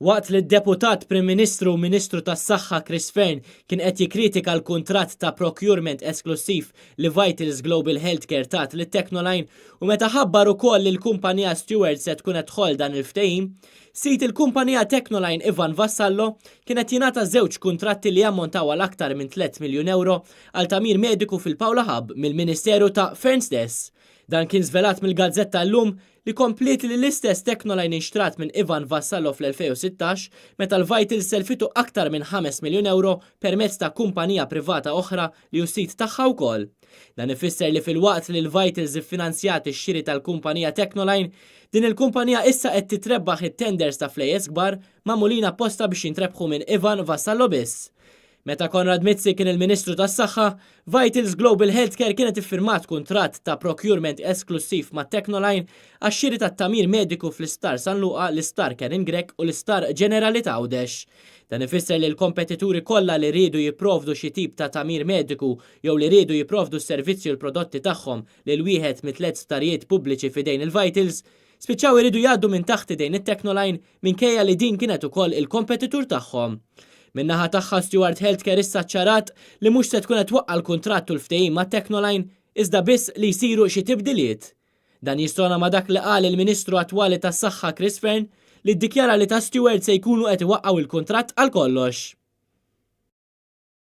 Waqt li d-Deputat Prim Ministru u Ministru tas-Saħħa Chris Fearne kien qed jikkritika l-kuntratt ta' procurement esklussiv li Vitals Global Healthcare tat lit-Technoline u meta ħabbar ukoll li l-kumpanija Steward se tkun qed tħoll dan il-ftehim, sid il-kumpanija Technoline Ivan Vassallo kien qed jingħata żewġ kuntratti li jammontaw għal aktar minn 3 miljun ewro għal tagħmir mediku fil-Paola Hub mill-Ministeru ta' Fearne stess. Dan kien żvelat mill-gazzetta Illum li kompliet li l-istess Technoline inxtrat minn Ivan Vassallo fl-2016 meta l-Vitals selfitu aktar minn 5 miljun ewro permezz ta' kumpanija privata oħra li hu sid tagħha wkoll. Dan ifisser li filwaqt li l-Vitals iffinanzjat ix-xiri tal-kumpanija Technoline, din il-kumpanija issa qed titrebbaħ it-tenders ta' flejjes kbar magħmulin apposta biex jintrebħu minn Ivan Vassallo biss. Meta Konrad Mizzi kien il-Ministru tas-Saħħa, Vitals Global Healthcare kienet iffirmat kuntratt ta' procurement esklussiv ma' Technoline għax-xiri tat-tagħmir mediku fl-Isptar San Luqa, l-Isptar Karen Grech u l-Isptar Ġenerali ta' Għawdex. Dan ifisser li l-kompetituri kollha li riedu jipprovdu xi tip ta' tagħmir mediku jew li riedu jipprovdu s-servizzi u l-prodotti tagħhom lil wieħed mit-tliet sptarijiet pubbliċi f'idejn il-Vitals, spiċċaw iridu jgħaddu minn taħt idejn it-Technoline minkejja li din kienet ukoll il-kompetitur tagħhom. Min-naħa tagħha Steward Healthcare issa ċċarat li mhux se tkun qed twaqqa' l-kuntratt u l-ftehim ma' Technoline iżda biss li jsiru xi tibdiliet. Dan jistona ma' dak li qal il-Ministru attwali tas-Saħħa Chris Fearne li ddikjara li ta' Steward se jkunu qed iwaqqgħu l-kuntratt għal kollox.